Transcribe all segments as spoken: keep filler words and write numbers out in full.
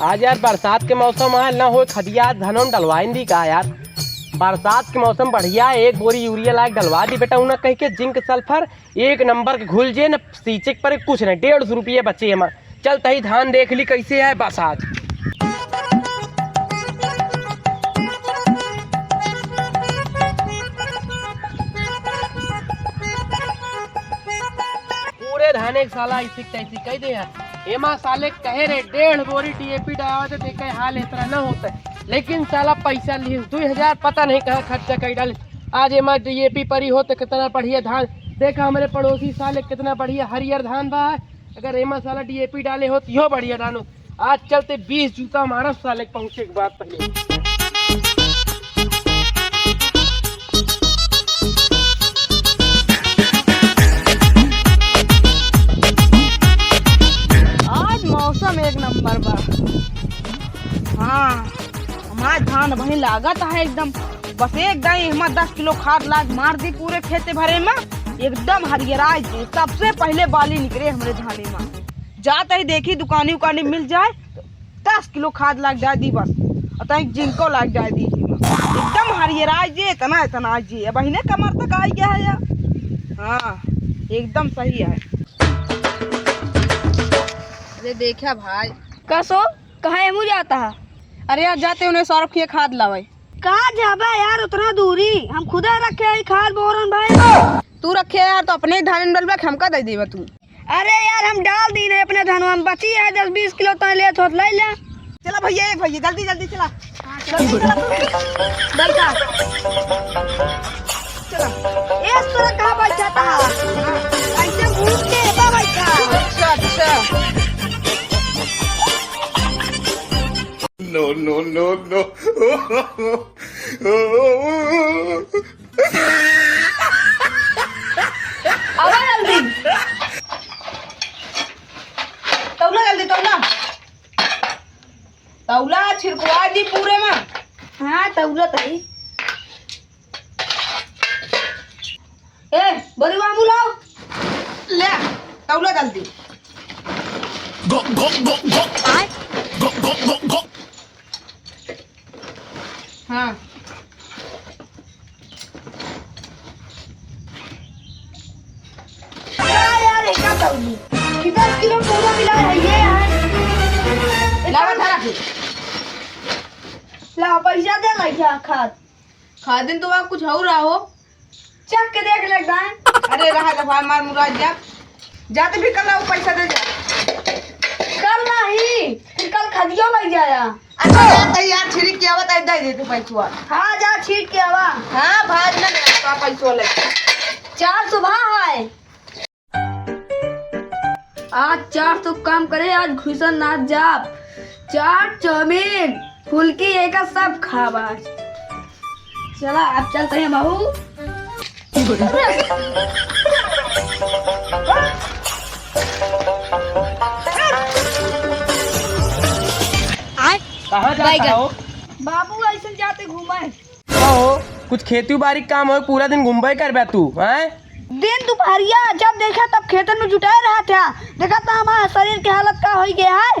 आज यार बरसात के मौसम आय, ना होय खदिया, आज धनवा में डलवाइन दी का यार। बरसात के मौसम बढ़िया है, एक बोरी यूरिया लाके डलवा दी बेटा, उन्हें कह के जिंक सल्फर एक नंबर के घुल जे न, सींचे के परे कुछ नहीं, डेढ़ सौ रुपये बचे हमार। चल तही धान देख ली कैसे है बस आज। पूरे धाने के साला ऐसी तैसी कह दे यार। एमा साले कहे रे डेढ़ बोरी डीएपी डाला दे, देखे हाल इतना न होता है। लेकिन साला पैसा लिए दुई हजार पता नहीं कहाँ खर्चा कर डाले। आज एमा डीएपी परी हो तो कितना बढ़िया धान। देखा हमरे पड़ोसी साले कितना बढ़िया हरियर धान बा है। अगर एमा साला डीएपी डाले हो तो यो बढ़िया धान हो। आज चलते बीस जूता मारब साले के पहुँचे के बाद पहले। आज मौसम एक नंबर बा। हाँ, हमार धान वहीं लागत है एकदम। बस एक दाई एहमा दस किलो खाद लाग मार दी पूरे खेते भरे में, एकदम हरियराई जे। सबसे पहले बाली निकरे हमरे धाने में। जात ही देखी दुकानी उकानी मिल जाए, दस किलो खाद लाग डाल दी बस, और तनिक जिंको लाग डाल दी एहमा। एकदम हरियराई जे, इतना इतना जे। अब अहिने कमर तक आई गया है यार। हाँ, एकदम सही है। अरे देखा भाई। कसो, कहाँ एमू जाता है? अरे यार, जाते उन्हें सौ रुपये खाद लावे। कहाँ जाबे यार उतना दूरी? हम खुदे रखे हई खाद बोरन भाई। तू रखे यार तो अपने ही धान में डलबे, हमका दे देबे तू। अरे यार हम डाल दीन है अपने धनवा में, बची है दस बीस किलो तय लेत होत ले ले। चला भैया, ए भैया जल्दी जल्दी चला। जल्दी चला। बैठा। चला। ए तोरा कहाँ बैठा था? ऐसे घूम के एता बैठा। अच्छा अच्छा। No, no, no, no। आवा जल्दी। तौला जल्दी, तौला। तौला छिड़कवा दी पूरे में। हाँ, तौला तई। ए, बोरी मामू लाओ। ले, तौला जल्दी। गो, गो, गो, गो। आय। गो, गो, गो, गो। हाँ। का यार, एका तौली? कि दस किलो पूरा मिला है, ये है। लावा, धरा फिर। ला, पैसा दे, लइका, खाद। खादिन तो वहाँ कुछ और रहो। चख के देख ले दाएं। अरे रहा दफा मार मुराद जा। जा तो फिर कल आओ पैसा दे जा। कल नहीं, फिर कल खदियो लग जाया। अच्छा जा तो यार छिड़क के आवा तो दे दे तू पैसवा। हाँ जा छीट के आवा। हाँ भाज ना मेरा तो पैसवा ले। चार सुबह है। आज चार सौ काम करे, आज घुसन ना जाब। चाट, चाउमीन, फुल्की, एका सब खाब आज। चला, अब चलते हैं बहू। कहाँ जाता हो? बाबू ऐसे जाते घूमे। कहो, कुछ खेती बाड़ी के काम हो, पूरा दिन घूमबे करबे तू, हैं? दिन दुपहरिया जब देखा तब खेतन में जुटाए रहा था। देखा तो हमारा शरीर के हालत का होई गया है।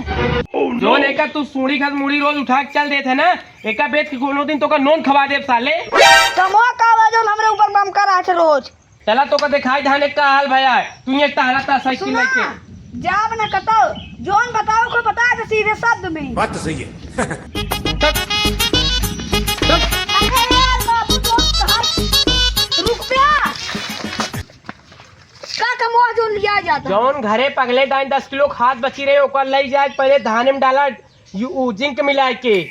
जौन एका तू सूढ़ी खास मुड़ी रोज उठा के चल देत है ना, एका बेच के कोनो दिन तोका नोन खवा देब साले। कमवा का बा जौन हमरे ऊपर बम कर रहा है रोज। चला तोका दिखाई धान एक का हाल भया है। तू ये टहला ता साइकिल सुना, लेके। जाब न कतौ, जौन बताओ को बता दे सीधे शब्द में। बात तो सही है। तब, तब। अरे यार बाबू, तो कहाँ, रुक बे। का कमवा जौन लिया जाता? जौन घरे पगले दाई दस किलो खाद बची रहे, ओकर लई जाए, पहले धाने में डाला, यू, ऊ, जिंक मिलाए के।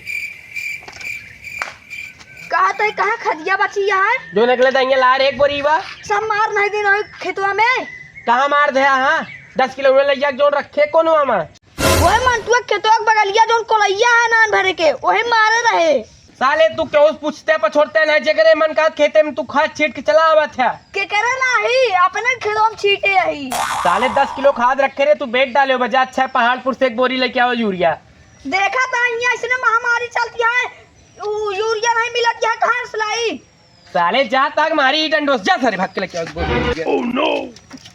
कहा तो कहाँ खदिया बची है? जौन अगले दाई ला रहे एक बोरी बा। सब मार नहीं दिन खेतवा में। कहाँ मार दे, हाँ? दस किलो उन्हें लई जाके जौन रखे कोनो हमा। ओए मंटुआ खेतवा के बगलिया जौन कोलैया है नान भरे के, ओहे मारे रहे। साले तू केहू से पूछते पछोड़ते नहीं, जेकरे मन का खेते में तू खाद छीट के चला आवत है। के करे नाही, अपने खेतवा में छीटे आई। साले दस किलो खाद रखे रे, तू बेच डाले हो बजा, अच्छा है पहाड़पुर से एक बोरी लेके आओ यूरिया। देखा था यहाँ इसने महामारी चलती है, उ यूरिया नहीं मिलत है, कहाँ से लाई? साले जा ताक मारी ई डंडोस, जा सारे भाग के लेके आओ बोरी। Oh no!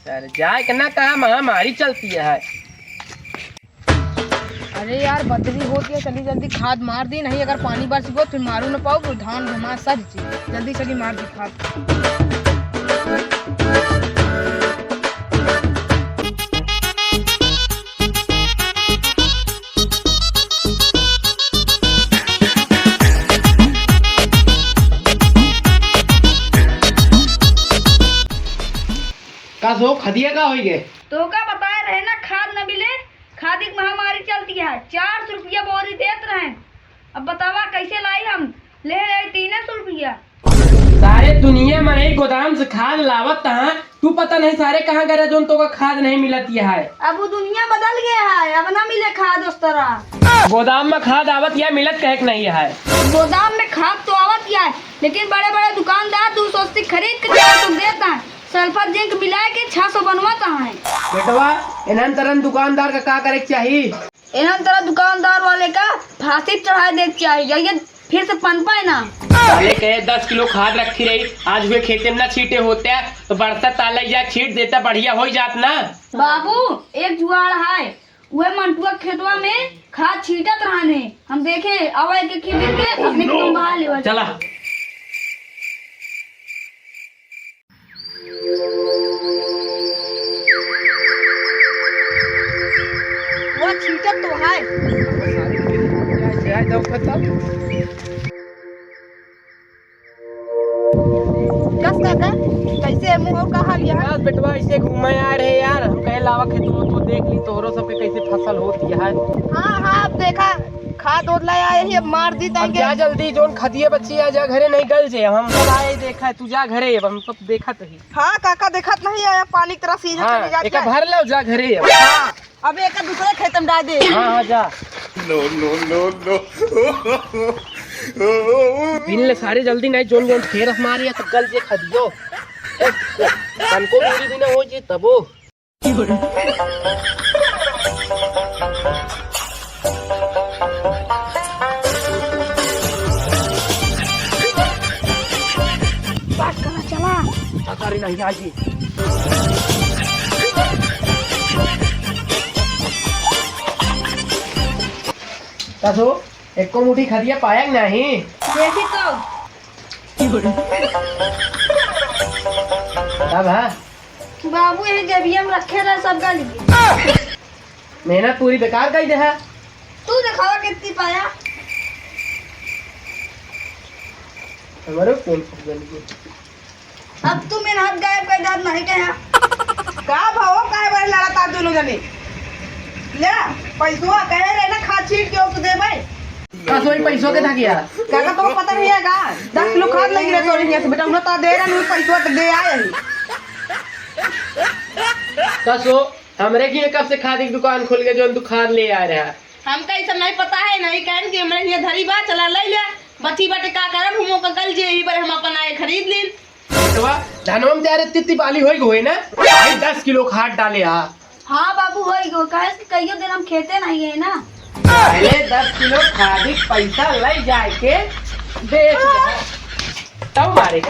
साले जाए के ना कहा, महामारी चलती है। अरे यार, बदरी होत है, चली जल्दी खाद मार दी, नहीं अगर पानी बरस गो, फिर मारू न पाओ, धान घुमा सर जी। जल्दी चली मार दी खाद। का सो खदिया का होई गे? तोहका बताए रहे ना, खाद न मिले, खादी की महामारी चलती है, चार सौ रुपया बोरी देत रहे। अब बतावा कैसे लाई हम, ले रहे तीन सौ रुपया। सारे दुनिया में एक गोदाम से खाद लावत तहाँ, तू पता नहीं सारे कहाँ गए जोन तोका खाद नहीं मिलत है। अब वो दुनिया बदल गया है, अब ना मिले खाद उस तरह। गोदाम में खाद आवत या मिलत कहे के नहीं है। गोदाम में खाद तो आवत या है, लेकिन बड़े बड़े दुकानदार दो सौ अस्सी खरीद के चार सौ देता है, सल्फर जिंक मिला के छह सौ बनवाता है। बेटवा, इन्हन तरन दुकानदार का का करे के चाही? इन्हन तरह दुकानदार वाले का फांसी चढ़ा दे के चाही, ये फिर से पनपे ना। पहले कहे दस किलो खाद रखी रही, आज हुए खेते में ना छीटे होते हैं, तो बरसात ताला या छीट देता, बढ़िया हो जात ना। बाबू, एक जुआड़ है, वह मंटुआ खेतवा में खाद छीटत रहने, हम देखे, आवा एक एक खेत के अपने खेतवा में बहा लेवा। चला। वो छीटत तो है। जाए, जाए, दो खत्म। कस काका, कैसे है मुँह और का हाल है? बस बेटवा, ऐसे घूमे आ रहे यार, हम कहे लावा खेत में तो देख ली, तोहरो सब पे कैसे फसल होती है। हाँ, हाँ, अब देखा, खाद ओद ला आए ही, अब मार दी अब ताकि जा जल्दी, जोन खदिए बच्ची आ जा घरे, नहीं गल जे, हम सब आए देखा, तू जा घरे, अब हम सब देखत ही। हाँ काका, देखत नहीं आया, पानी की तरह सीधे हाँ, चले जात एका है। भर लो, जा घरे अब। हाँ, अब एक दूसरे खेत में डाल दे। हाँ, हाँ, जा। No, no, no, no। बिन ले सारे जल्दी नहीं, जोन जोन फेर हमारे या तो गल जे खदियो। ए, तनको पूरी भी ना हो जी तबो। बात करना चला। अरे नहीं आजी। कसो, एको मुट्ठी खदिया पाया कि नहीं? देखी तो। तब हाँ? बाबू, यही जेबिया में रखे रहे सब गल गए। मेहनत पूरी बेकार कर दे है। तू दिखावा कितनी पाया। हमारे कौन फूल गल गए? अब तू मेहनत गायब कर दाद नहीं कहा। का भाव काहे बड़े लड़ता दोनों जने? ले, पैसवा कहे रहे ना, खाद छीट के ओके देबे। का सोई पैसवा के था किया? काका, तो पता नहीं है का? दस किलो खाद लगी रहे तोरे हियाँ से, बेटा, उन्हें तो दे रहे नहीं, पैसवा तो दे आए ही। का सो, हमरे की कब से खाद की दुकान खुल गई, जोन तू खाद ले आ रहा? हमका ई सब नहीं पता है, नहीं कहन कि हमरे हियाँ धरी बा, चला ले ले। बची बाटे का करब, हम ओकर गल जे, यही पर हम अपन आए खरीद लीन। बेटवा, धनवा में तैयार इतनी इतनी बाली होई गई ना, भाई दस किलो खाद डाले हा। हाँ बाबू, होई गो, काहे से कहियो दिन हम खेते नहीं है ना। पहले दस किलो खादी के पैसा ले जाए के बेच दे, तब मारे।